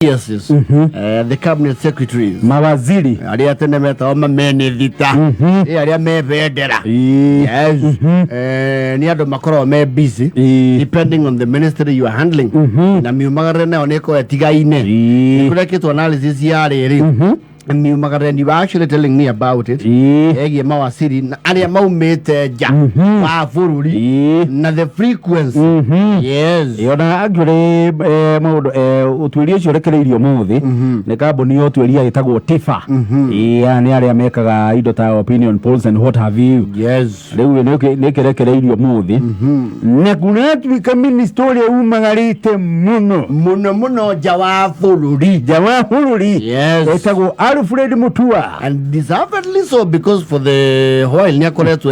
CSs, the cabinet secretaries, mawaziri, arĩa tene metagwo mamenithita, arĩa me bendera. Yes. Nĩ andũ makoragwo me busy depending on the ministry you are handling, na miumagarĩre nayo nĩ ĩkoragwo ĩtigaine. Kũrekĩtwo analysis ya rĩrĩ miumagarĩre, you were actually telling me about it, ĩgiĩ mawaziri na arĩa maumĩte nja wa bũrũri na the frequency. Yes. Ona actually maũndũ ũtuĩria ũcio ũrekereirio ũmũthĩ nĩ kambuni ya ũtuĩria ĩtagwo TIFA. Ĩĩ, nĩ arĩa mekaga indo ta opinion polls and what have you. Rĩu nĩ kĩrekereirio ũmũthĩ na kũratuĩka minista ũrĩa umagarĩte mũno mũno mũno nja wa bũrũri, nja wa bũrũri, etagwo Alfred Mutua. And deservedly so, because for the while nĩ akoretwo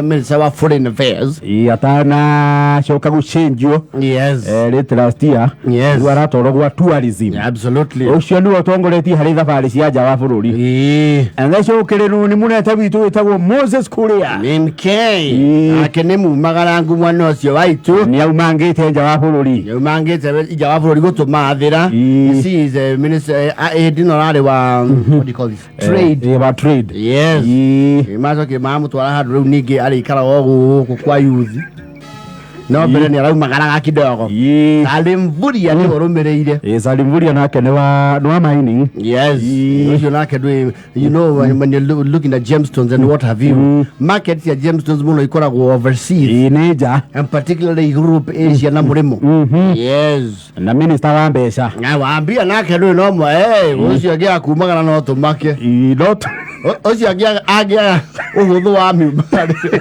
minister wa foreign affairs. Ĩĩ, atanacoka gũcenjio late last year. Rĩu aratwarwo gwa tourism. Ũcio nĩwe ũtongoretie harĩ thabarĩ cia nja wa bũrũri. Agacũkĩrĩrwo nĩ mũrata witũ wĩtagwo Moses Kuria. MK. Nake nĩ mumagarangu mwana ũcio waitũ. Nĩ aumangĩte nja wa bũrũri. Yaumangĩte nja wa bũrũri gũtũmathĩra. You see, is a minister, hĩndĩ ĩno ararĩ wa, what do you call this, trade. Wa trade. Yes. Macokire mamũtwara handũ rĩu ningĩ arĩikaraga o gũkũ kwa youth, no mbere nĩ araumagaraga kidogo. Salim Mvurya nĩwe ũrũmĩrĩire. Salim Mvurya nake nĩ wa mining. Yes. Ũcio nake ndwĩ, when you're looking at gemstones and what have you, market ya gemstones mũno ikoragwo overseas. Ĩĩ, nĩ nja. And particularly Europe, Asia na mũrĩmo. Yes. Na minister wa mbeca. Na wambia nake ndwĩ no mwe, ũcio angĩaga kumagara no tũmake. Ĩĩ, no Ũcio angĩaga ũhũthũ wa miumagarĩre,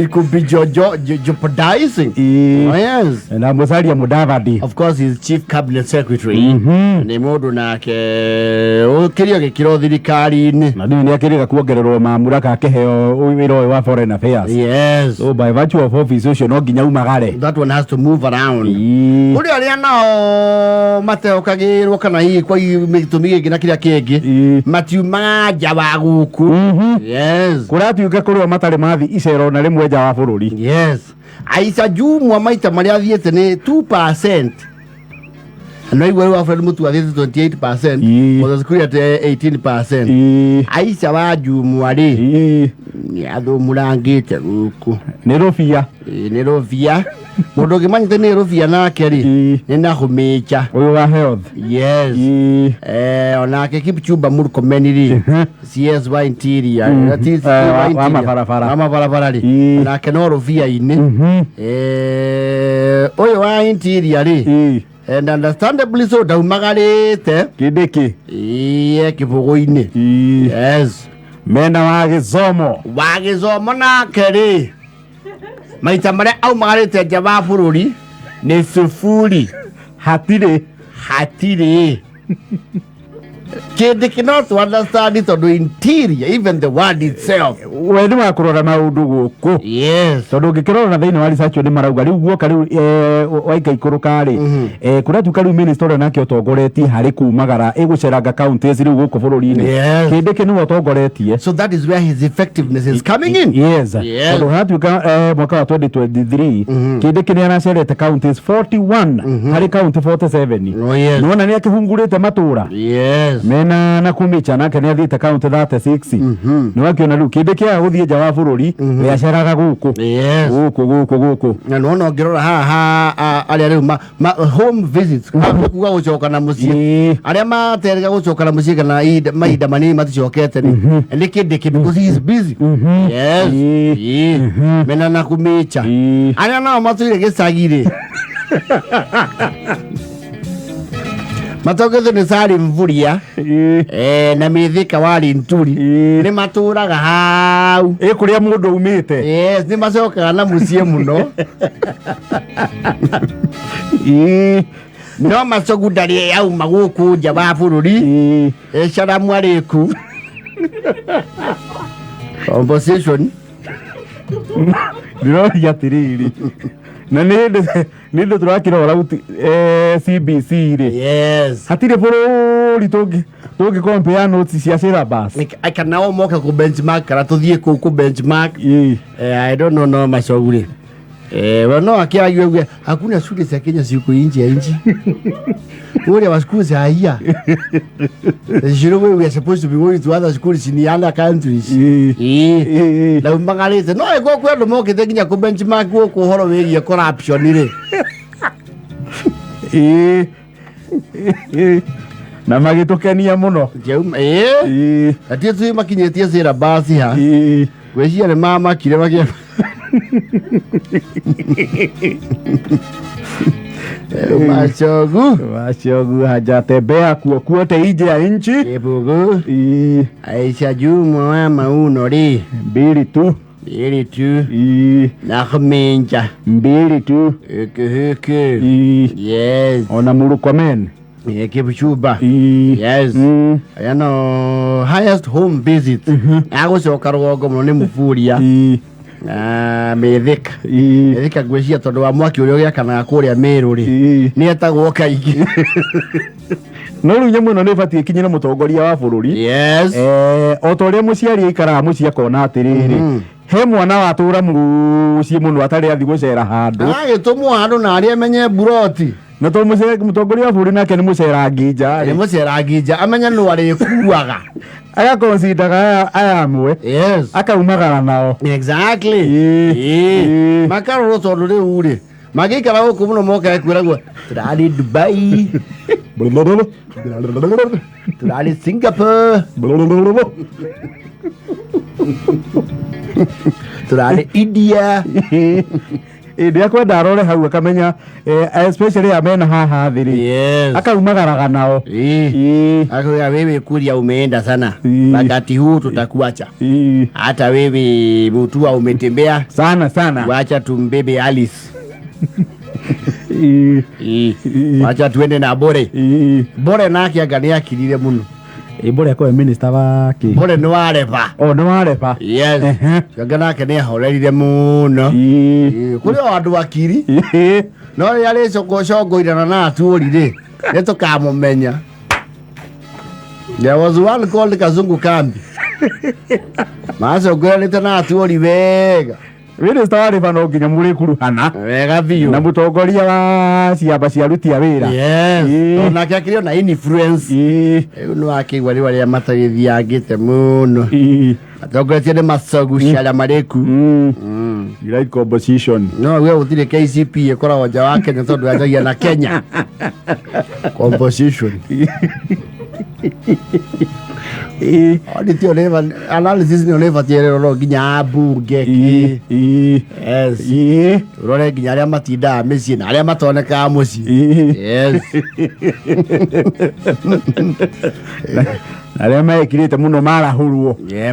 it could be jeopardizing. Oh, yes. Na Musalia Mudavadi. Of course, he's chief cabinet secretary. Nĩ mũndũ nake ũkĩrio gĩkĩro thirikari-inĩ. Na rĩu nĩ akĩrĩga kuongererwo mamuraka akĩheo wĩra ũyũ wa foreign affairs. So by virtue of office ũcio no nginya umagare. That one has to move around. Kũrĩ arĩa nao matehokagĩrwo kana hihi kwa gĩtũmi gĩkĩ na kĩrĩa kĩngĩ, matiumaga nja wa gũkũ. Yes. Kũratuĩka kũrĩ o matarĩ mathi icero na rĩmwe nja wa bũrũri. Yes. Aisha Jumwa maita marĩa athiĩte nĩ 2%. No igua rĩu Alfred Mutua athiĩte 28%, Moses Kuria ate 18%. Aisha wa Jumwa rĩ, nĩ athũmũrangĩte gũkũ. Nĩ rũbia. Ĩĩ, nĩ rũbia. Mũndũ ũngĩmanyĩte nĩ rũbia nake rĩ, nĩ Nakhumicha. Ũyũ wa health. Yes. Onake Kipchumba Murkomen rĩ, CS wa interior, Wa interior. mabarabara. Wa mabarabara rĩ, nake no rũbia-inĩ. Ũyũ wa interior rĩ, and understandably so, ndaumagarĩte. Kindiki. Iye kĩbũgũ-inĩ. Yes. Mena wa gĩthomo. Wa gĩthomo nake rĩ, maita marĩa aumagarĩte nja wa bũrũri nĩ 0. Hatirĩ. Hatirĩ. Kĩndĩ kĩ no to understand, tondũ interior, even the word itself. We nĩ wa kũrora maũndũ gũkũ. Tondũ ũngĩkĩrora na thĩinĩ wa research nĩ marauga rĩu guoka rĩu waikaikũrũka rĩ, kũratuĩka rĩu minister ũrĩa nake ũtongoretie harĩ kumagara ĩgũceranga counties rĩu gũkũ bũrũri-inĩ, Kindiki nĩwe ũtongoretie. So that is where his effectiveness is coming in. Tondũ haratuĩka mwaka wa 2023 Kindiki nĩ aracerete counties 41 harĩ county 47. Oh, yes. Nĩwona nĩ akĩhungurĩte matũra. Mena na Kumicha nake nĩ athiĩte county 36. Nĩ wakĩona rĩu Kindiki aga gũthiĩ nja wa bũrũri, we aceraga gũkũ gũkũ gũkũ gũkũ. Na nĩwona ũngĩrora haha arĩa rĩu home visits, kuga gũcoka na mũciĩ, arĩa materega gũcoka na mũciĩ kana mahinda manini maticokete nĩ Kindiki, because he is busy. Yes. Mena na Kumicha. Arĩa nao matũire gĩcagi rĩ, matongetio nĩ Salim Mvurya na Mithika wa Linturi, nĩ matũraga hau. Ĩ, kũrĩa mũndũ aumĩte. Yes, nĩ macokaga na mũciĩ mũno. No Macogu ndarĩ auma gũkũ nja wa bũrũri. Salamu alaikum opposition. Ndĩroria atĩrĩrĩ, na nĩ hĩndĩ tũrakĩrora CBC rĩ, hatirĩ bũrũri tũngĩ compare notes cia syllabus. Kana o moke kũ benchmark kana tũthiĩ kũu kũ benchmark. I don't know, no Macogu rĩ, We no akiagiwe uge hakuna shule za Kenya ziko nje ya nchi. Wale wa schools are here. You know we are supposed to be going to other schools in the other countries. Na magarĩte no ĩkorwo kwĩ andũ mokĩte nginya kũ benchmark gũkũ ũhoro wĩgiĩ corruption rĩ. Na magĩtũkenia mũno. Ĩĩ. Na ti tũĩ makinyĩtie syllabus ha. Gwĩciria nĩ mamakire makia. Machogu. Machogu hajatembea kuote nje ya nchi. Kibugu. Aisha Juma wa mauno ri. Mbili tu. Mbili tu. Na khuminja. Mbili tu. Hiki. Yes. Ona Murkomen. Kipchumba. Yes. Ayano highest home visit. Agũcoka rũgongo mũno nĩ Muburia. Mĩthĩka. Mĩthĩka ngwĩciria tondũ wa mwaki ũrĩa ũgĩakanaga kũrĩa Mĩrũ rĩ. Nĩ etagwo kaingĩ. No rĩu nyamũ ĩno nĩ ĩbatiĩ ĩkinyĩre mũtongoria wa bũrũri. Yes. O ta ũrĩa mũciari aikaraga mũciĩ akona atĩrĩrĩ, he mwana watũra mũciĩ mũno atarĩ athi gũcera handũ. Agĩtũmwo handũ na arĩa amenye mburoti. Na tondũ mũtongoria wa bũrũri nake nĩ mũcerangi nja rĩ. Nĩ mũcerangi nja, amenye nũ arĩkuaga. Agakonsidaga aya amwe. Yes. Akaumagara nao. Exactly. Makarorwo tondũ rĩu rĩ, mangĩikara gũkũ mũno mokaga kwĩragwo tũrarĩ Dubai. Tũrarĩ Singapore. Tũrarĩ India. Ĩndĩ akwenda arore hau akamenya, especially amena haha thĩ rĩ. Yes. Akaumagaraga nao. Akwĩra wewe kuria umeenda sana. Wakati huu tutakuacha. Hata wewe Mutua umetembea sana sana. Wacha tumbebe Alice. Wacha tuende na Bore. Bore nake anga nĩ akirire mũno. Bore akorwo minister wa kĩ? Bore nĩ wa Reba. Oh, nĩ wa Reba. Yes. Anga nake nĩ ahorerire mũno. Kũrĩ o andũ akiri. No rĩrĩa arĩcongoirana na atuũri rĩ, nĩ tũkamũmenya. There was one called Kazungu Kambi. Macongoiranĩte na atuũri wega. Minister wa Reba no nginya mũrĩkuruhana. Wega biũ. Na mũtongoria wa ciamba cia aruti a wĩra. Yes. Onake akĩrĩ ona influence. Rĩu nĩ wakĩigua rĩu arĩa matagĩthiangĩte mũno. Atongoretie nĩ Macogu Sharia Mareku. Right composition. No we gũtirĩ KCP ĩkoragwo nja wa Kenya tondũ yanjagia na Kenya. Composition. Audit ũrĩba analysis nĩ ũrĩbatiĩ rĩrorwo nginya mbunge kĩ. Yes. Ũrore nginya arĩa matindaga mĩciĩ na arĩa matonekaga mũciĩ. Yes. Arĩa mekirĩte mũno marahũrwo. Arĩa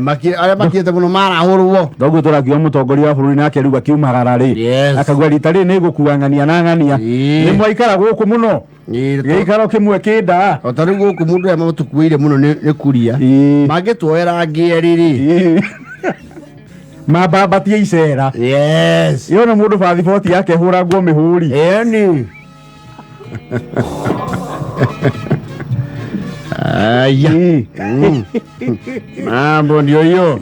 makirĩte mũno marahũrwo. Toguo tũrakiuga mũtongoria wa bũrũri nake rĩu akiumagara rĩ. Akauga rita rĩrĩ nĩ ngũkua ng'ania na ng'ania. Nĩ mwaikara gũkũ mũno. Gĩikaro kĩmwe kĩnda. O ta rĩu gũkũ mũndũ ũrĩa matũkuĩire mũno nĩ Kuria. Mangĩtuoera angĩ erĩ rĩ. Mambambatie icera. Yes. Ĩyo nĩ mũndũ bathiboti yake ĩhũragwo mĩhũri. Ĩni. Aya. Mambo ndio hiyo.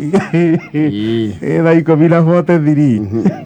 Thaa 10:43.